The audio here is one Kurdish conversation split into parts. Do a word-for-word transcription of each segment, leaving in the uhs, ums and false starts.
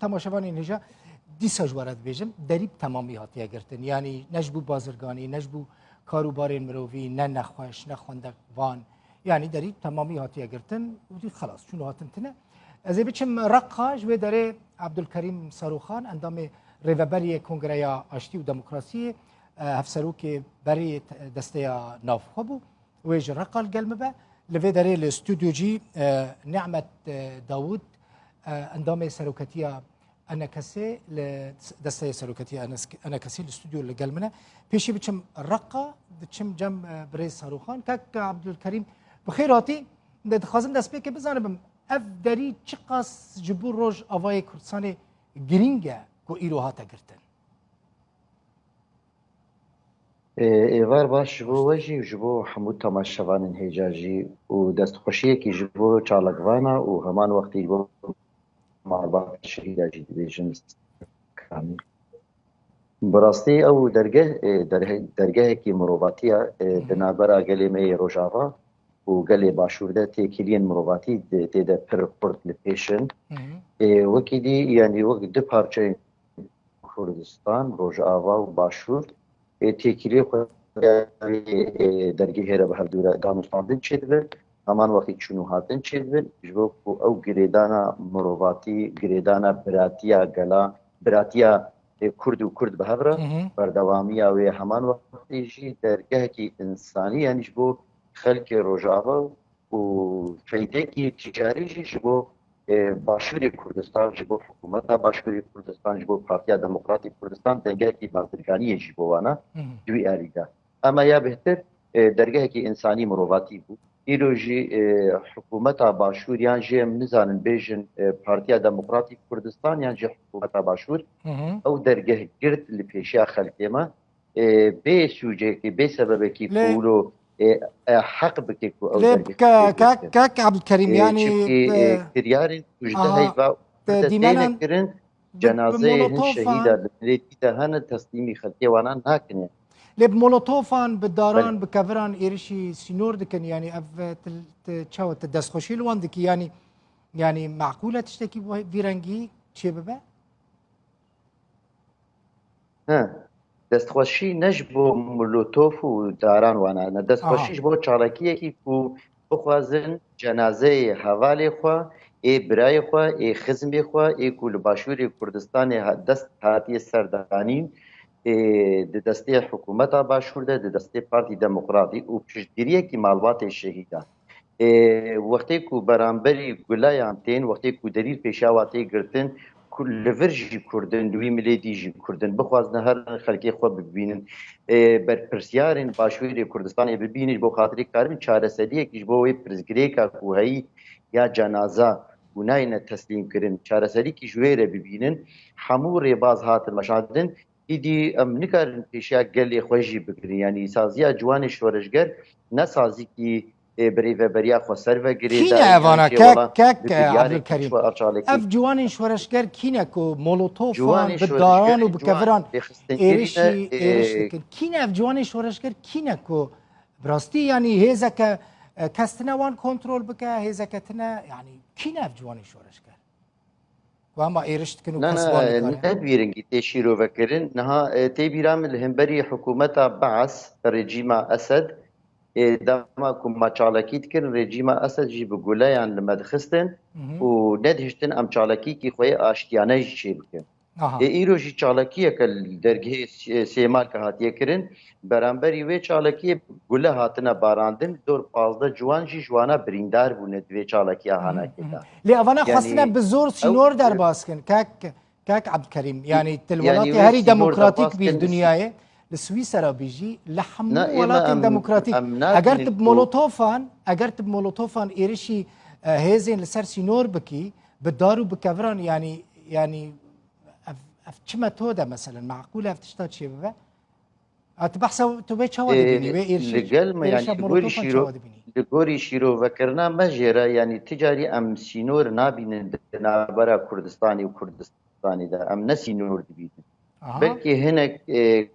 temaşevanên hêja, dîsa ji we re dibêjim, derî bi temamî hatiye girtin. Yanî ne ji bo bazirganî, ne ji bo kar û barên mirovî, ne nexweş, ne xwendek van. Yanî derî bi temamî hatiye girtin û dî xelas, çûn û hatin tine. Ez ê biçim Reqa, ji wê derê Abdulkerîm Saroxan, endamê Rêveberiyê Kongreya Aştî û Demokrasiyê, e, hevserokê berê te-, desteya navxwe bû. Wê ji Reqa li gel min be. Li vê derê li stûdyo jî, e, Nîmet, e, Dawûd, e, endamê seroketiya ENKSê li desteya seroketiya ENKSê li stûdyo li gel min e. Pêşî biçim Reqa, diçim cem, e, birêz Saroxan. Kak Abdulkerîm, bi xêr hatî. De dixwazim destpêkê bizanibim, ev derî çiqas ji bo Rojavayê Kurdistanê girîng e ku îro hate girtin? Ê, êvar baş ji bo we jî û ji bo hemû temaşevanên hêja jî û destxweşiyekî ji bo çalakvana û heman wextî ji bo malbata şehîda jî dibêjim. Bi rastî ew dergeh, ê, derhe-, dergehekî mirovatî ye, ê, Hı hı. di navbera gelê me yê Rojava û gelê Başûr de têkiliyên mirovatî de, tê de pir xurt li pêş in. Hı hı. Ê, wekî dî, yanî wek du parçeyên Kurdistan, Rojava û Başûr, ê, têkiliyê xwe, ê, dergehê re bi hevdû re danûstandin çêdibin, heman wextî çûn û hatin çêdibin, ji bo ku ew girêdana mirovatî, girêdana biratiya gela, biratiya, ê, Kurd û Kurd bi hev re, Hı hı. berdewamiya wê heman wextî jî dergehekî însanî, yanî ji bo xelkê Rojava û feydekî ticarî jî ji bo, e, Başûrê Kurdistan, ji bo hikûmeta Başûrê Kurdistan, ji bo Partiya Demokratîk Kurdistan dengekî bazirganiyê jî bo wana Hı hı. di wî alî de. Ema ya bêhtir, e, dergehekî însanî mirovatî bû. Îro jî, e, hikûmeta Başûr yan jî em nizanin bêjin, e, Partiya Demokratîk Kurdistan yan jî hikûmeta Başûr Hı hı. ew dergeh girt li pêşiya xelkê me. e, bê sûcekî, bê sebebekî Lê ku wilo, e, e, heq bike ku ew Lê dergeh ke-, bike. kek, kek Abdulkerîm, E, yanî, çünkü, e, e, kiryarên ku ji aha, heyva te de dîmenan têne kirin, bi, bi cenazeyê hin molotofan şehîda li binê dî de hene, teslîmî xelkê wana nakine. Lê bi molotofan, bi daran, Belê. bi keviran êrişî sînor dikin, yanî ev, e, til-, ti-, çawa ti destxweşî li wan dikî, yanî, yanî meqûl e tiştekî wê-, vî rengî çê bibe? He. Destxweşî ne ji bo molotof û daran wana ne. Destxweşî Aha. ji bo çalakiyekî ku bixwazin cenazeyê hevalê xwe, ê birayê xwe, ê xizmê xwe, ê ku li Başûrê Kurdistanê ha-, dest hatiye serdanîn, ê di destê hikûmeta Başûr de, di destê Partî Demokratî û piştgiriyekî malbatê şehîdan. Ê, wextê ku beramberî guleyan tên, wextê ku delîl pêşiya wa tê girtin, ku li vir jî Kurd in, li wî milê dî jî Kurd in, bixwazin herin xelkê xwe bibînin. Ê, berpirsiyarên Başûrê Kurdistanê bibînin, ji bo xatirê karibin çareseriyekî ji bo wê pirsgirêka ku heyî ya cenaza ku nayêne teslîm kirin, çareserîkî ji wê re bibînin. Hemû rêbaz hatin meşandin. Îdî em nikarin pêşiya gelê xwe jî bigirin. Yanî saziya ciwanê şoreşger ne sazîkî, e, birêveberiya xweser vegirê Kî ne daye, evana? yan jî Kek, wela kek, bi e, biryarê Abdulkerîm. Kişwe Arçalekî. Ev ciwanên şoreşger kî ne ku molotofan, Ciwanê bi şoreşger daran û bi ciwan keviran lêxistingerî êrişî, ne, e, êriş dikin? Kî ne ev ciwanên şoreşger kî ne ku bi rastî, yanî hêzeke, e, kes tine wan kontrol bike, hêzeke tine, yanî kî ne ev ciwanên şoreşger? Ku hema êriş dikin û Na, kes na, wan e, nikarin. ne bi vî rengî tê şîrovekirin. Niha, e, tê bîra min li hemberî hikûmeta Baas, rejîma Esed, e, dema ku me çalakî dikirin, rejîma Esed jî bi guleyan li me dixistin Mhm. û nedihiştin em çalakîkî xwe yê aştiyane jî çê bikin. Aha. E, îro jî çalakiyeke li dergehê S-, Sêmalka hatiye kirin. Beramberî wê çalakiyê gule hatine barandin, dor pazdeh ciwan jî ji wana birîndar bûne di vê çalakiya Mhm, hanakê mhm. de. Lê evana Yanî xwestine bi zor ew sînor derbas kin, kek, kek Abdulkerîm. Yanî til Yanî welatê wê herî sînor demokratîk derbas bî kin li li Swî-, Swîsera bî jî, li hemû Na, ême welatên em, demokratîk. em Eger nabînin tu bi ku molotofan, eger tu bi molotofan êrişî, e, hêzên li ser sînor bikî, bi dar û bi keviran, yanî, yanî ev, ev çi metod e meselen? Meqûl e ev tişta çêbibe? A, tu behsa, tu wê çawa Ê, dibînî? Wê êrişê, li gel me, êrişa yanî, li gorî molotofan şîro-, çawa dibînî? li gorî şîrovekirina me jê re, yanî, ti carî em sînor nabînin di navbera Kurdistanê û Kurdistanê de. Em ne sînor dibînin. Aha. Belkî hinek, ê,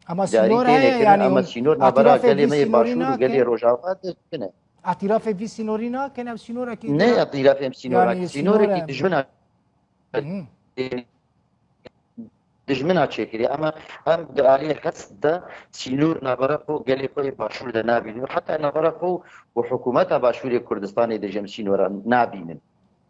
Ama carî sînor têne heye, kirin, yanî ama hûn sînor navbera îtirafê gelê vî me yê sînorî Başûr û gelê nakin? Rojava de tune. Îtirafê vî sînorî nakin, ev sînorekî Ne tune. îtirafê em sînor, Yanî sînorekî sînore dijmin e. Hı hı. Dijmin ha çêkirî. Ama em di aliyê hest de sînor navbera xwe gelê xwe yê başûr de nabînin. Heta navbera xwe û hikûmeta Başûrê Kurdistanê de jî em sînora nabînin.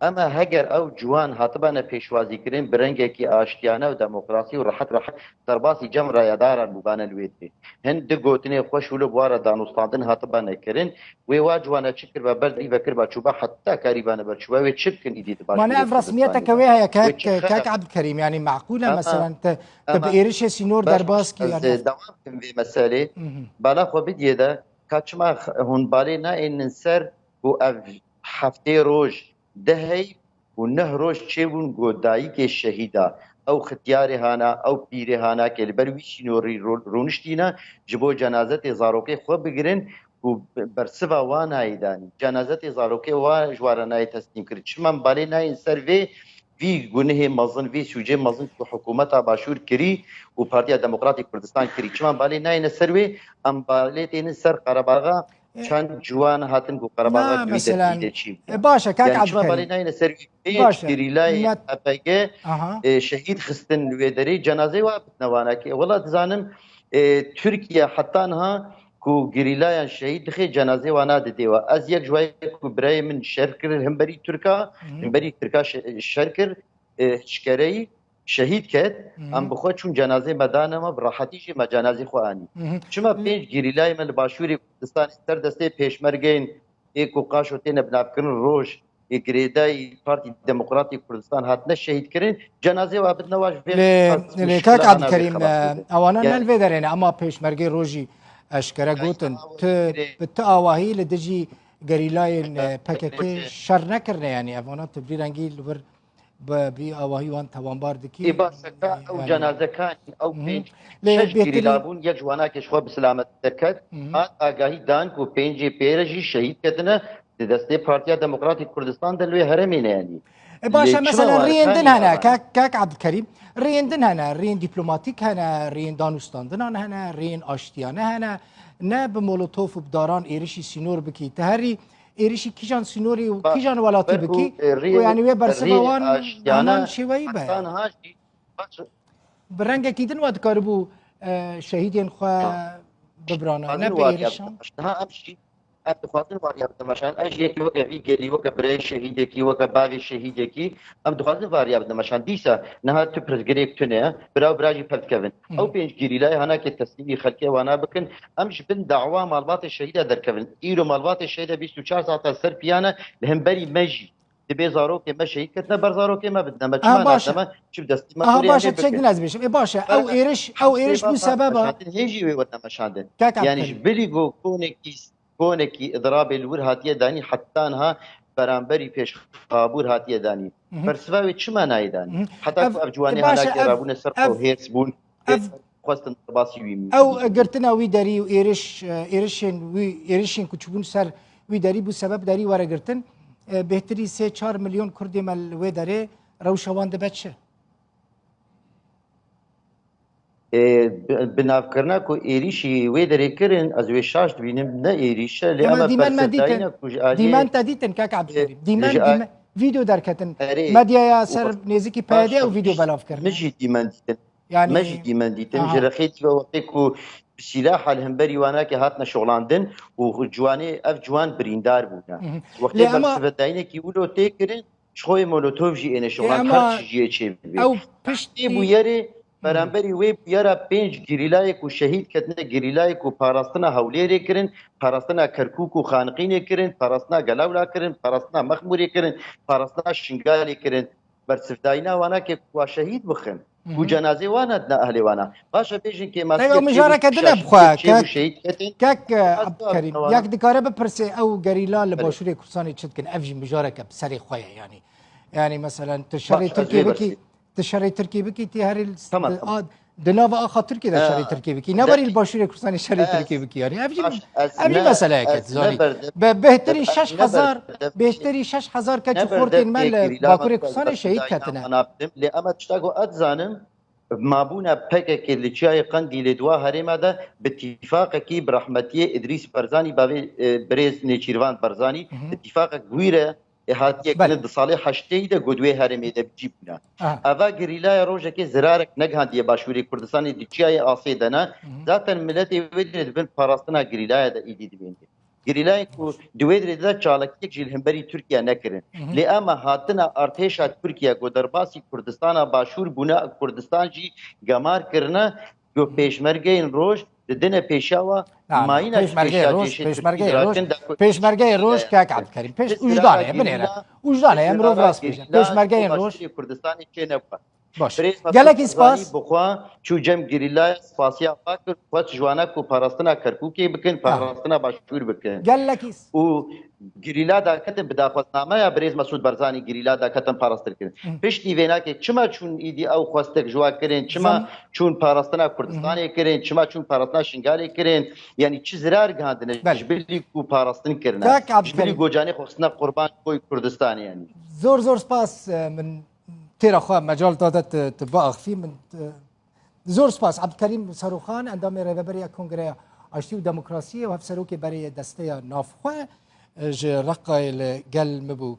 Ama heger ew ciwan hatibane pêşwazîkirin, bi rengekî aştiyane û demokrasî û rehet rehet derbasî cem rayedaran bûbane li wê derê. Hin di gotinê xweş û li bi wan re danûstandin hatibane kirin. Wê wa ciwana çi kiriba, ber derî vekiriba çûba, heta karîbane ber çûba, wê çi bikin îdî di Başûrê Kurdistanê de? Mane ev resmiyete ke wê heye, kek, kek Ebdkerîm, yanî meqûl e, meselen te, te bi êrişê sînor derbas kî, yanî ez, e, dewam bikim vê meselê. Hı hı. Bala xwe bidiyê de, ka çima x-, hûn balê nayênin ser ku ev heftê roj, deh hey û neh roj çêbûn ku dayikê şehîda, ew xityarê hana, ew pîrê hana ke li ber wî sînorî ro-, rûniştîne, ji bo cenazetê zarokê xwe bigirin ku bersiva wa nayê danî. Cenazetê zarokê wa ji wa re nayê teslîm kirin. Çima em balê nayên ser vê, vî gunihê mezin, vî sûcê mezin ku hikûmeta Başûr kirî û Partiya Demokratîk Kurdistan kirî? Çima em balê nayêne ser wê, em balê tênin ser Qerebaxa, çend ciwan hatin ku Qerebaxa di wî derî de çî bû? E, baş e, kak Ebdkerîm. Yanî çima balê nayêne ser wî pênc gerîlayên H P G, e, şehîd xistin li wê derê, cenazeyê wa bidine wana ki? Wela dizanim, e, Tirkiye heta niha ku gerîlayan şehîd dixê, cenazeyê wana didê we. Ez yek ji wa yê ku birayê min şer kir himberî Tirka, himberî Tirka şe-, şer kir, e, hişkereyî şehîd ket, em bi xwe çûn cenazê me dane me, bi rehetî jî me cenazê xwe anî. Çima pênc gerîlayê me li Başûrê Kurdistanê ser destê pêşmergeyên ê ku qaşo têne binavkirin roj, ê girêdayî Partî Demokratîk Kurdistan hatine şehîd kirin, cenazê wa bidine wa ji vê Lê, qas lê kak Ebdkerîm, e, ewana ne li vê derê ne, ama pêşmergê rojî eşkere gotin, tu, bi tu awahî li dijî gerîlayên, e, P K K şer nekirine, yanî ev wana tu bi vî rengî li wir bi vî awahî wan tewanbar dikî. Ê baş e, ka ew cenazekan, ew pênc, şeş gerîla bûn, yek ji wana ke ji xwe bi selamet derket, hat agahî dan ku pêncê pê re jî şehîd ketine, di destê Partiya Demokratîk Kurdistan de li wê herêmê ne, yanî. E, baş e, mesela riyên din hene, kak, kak Ebdkerîm, riyên din hene, riyên dîplomatîk hene, riyên danûstandinan hene, riyên aştiyane hene, ne bi molotof û bi daran êrişî sînor bikî. Te herî êrişî kîjan sînorî û kîjan welatî bikî, e, û yanî wê bersiva wan heman şêweyî be. Bi rengekî din we dikaribû, e, şehîdên xwe bibirana, ne bi êrişan. Niha em jî, em dixwazin wariya bidin meşan. Ez jî yekî weke vî gelî, weke birayê şehîdekî, weke bavê şehîdekî, em dixwazin wariya bidin meşan. Dîsa niha tu pirsgirêk tune ye, bira û bira jî pevdikevin. Ew pênc gerîlayê hana ke teslîmî xelkê wana bikin, em ji bin dawa malbatê şehîda derkevin. Îro malbatê şehîda bîst û çar saeta ser piya ne, li hemberî me jî. Dibê zarokê me şehîd ketine, ber zarokê me bidine. Me çima nadine me, çi bi destî me xurê em ê bikin. Çek din ez bêjim. Ê baş e, ew êriş, ew êriş bû sebeba. Hê jî wê wetine meşandin. Yanî ji bilî ku konekî, konekî idirabê li wir hatiye danî, heta niha beramberî pêşxabûr hatiye danî. Bersiva wê çima nayê danî? Heta ku ev ciwanê hana gerabûne ser xwe hêrs bûn. Ev xwestin derbasî wî. Ew girtina wî derî û êriş, e, êrişên wî, êrişên ku çûbûn ser wî derî bû sebeb derî were girtin. E, bêhtirî sê çar milyon Kurdê me li wê derê rewşa wan dibe çi? E, bi-, binavkirina ku êrişî wê derê kirin, ez wê şaş dibînim, ne êrîş e, lê ema bersivdayîna ku ji aliyê... Dîmen te dîtin, kek Ebdulkerîm. Dîmen, dîmen, vîdeo derketin. Medyaya ser nêzîkî P Y D ew vîdeo belav kirin. Min jî dîmen dîtin. Yanî, me jî dîmen dîtin. Ji rexê dî ve wextê ku bi sîlaha li hemberî wanakê hatine şoxlandin û ciwanê, ev ciwan birîndar bûne. Wextê bersivedayînekî wilo tê kirin, ji xwe yê molotov jî êne şoxland, her çi jiyê çê bibê. Ew piştî bûyerê, beramberî wê bûyera pênc gerîlayê ku şehîd ketine, gerîlayê ku parastina Hewlêrê kirin, parastina Kerkûk û Xaniqînê kirin, parastina Gelawla kirin, parastina Mexmûrê kirin, parastina Şingalê kirin. Bersivdayîna wana ke ku wa şehîd bixin, ku cenazê wana dina ehlê wana. Baş e, bêjin kêmasî... Ew mijareke din e bi xwe, kek, kek, e, Abdulkerîm. Yek dikare bipirse, ew gerîla li Başûrê Kurdistanê çi dikin? Ev jî mijareke bi serê xwe ye, yanî. Yanî, meselen, tu şerê Tirkiyê bikî, tu şerê Tirkiyê bikî, tê herî di nava axa Tirkiyê de şerê Tirkiyê bikî. Ne berî li Başûrê Kurdistanê şerê Tirkiyê bikî, yanî. Ev jî, ev jî meseleyek e, tu zanî. Bi bêhtirî şeş hezar, bêhtirî şeş hezar keç û xortên me li Bakurê Kurdistanê şehîd ketine. Lê ema tişta ku ez dizanim, mabûna P K K li çiyayê Qendîlê di wa herêma de bi tîfaqekî bi rehmetiyê Îdrîs Berzanî, bavê, e, birêz Nêçîrvan Berzanî, bi tîfaqek wî re hatiye kirin di salê heştêyî de ku di wê herêmê de bi cî bûne. Eva gerîlaya rojekê zirarek negihandiye Başûrê Kurdistanê, di çiyayê Asê de ne. Zaten miletê wê derê di bin parastina gerîlaya de êdî dimîne. Gerîlayên ku di wê derê de çalakiyek jî li hemberî Tirkiye nekirin. Lê ema hatina artêşa Tirkiye ku derbasî Kurdistana Başûr bûne, Kurdistan jî gemar kirine, ku pêşmergeyên roj didine pêşiya we. Na, na, mayîna ji pêşmergeyê pêşiya roj, cêşê Tirkî pêşmergeyê roj, dirakin da ku pêşmergeyê roj, kek Ebdulkerîm. Pêş-, wijdan heye, binêre. Wijdan heye, mirov rast bêje. Pêşmergeyên roj. Kurdistanê çê nebû. Baş. Birêz Mesûd Gelekî Barzanî spas. Bi xwe çû cem gerîlaya, spasiya xwe kir, xwest ji wana ku parastina Kerkûkê bikin, Ha. parastina Başûr bikin. Gelekî s- Û gerîla daketin bi daxwaznameya birêz Mesûd Barzanî, gerîla daketin parastir kirin. Hı. Piştî vênakê çima çûn îdî ew xwestek ji wa kirin, çima Zam- çûn parastina Kurdistanê Hı hı. kirin, çima çûn parastina Şingalê kirin, yanî çi zirar gihandine Belê. ji bilî ku parastin kirine, Kak ji bilî Abdulkerim. gocanê xwe xistine qurban koy Kurdistanê yanî. Zor zor spas, e, min têra xwe mecal dade tu, tu biaxifî min, e, zor spas. Ebdulkerîm Seroxan, endamê Rêveberiya Kongreya Aştî û Demokrasiyê û hevserokê berê Desteya Navxwe, e, ji Reqayê li gel min bû.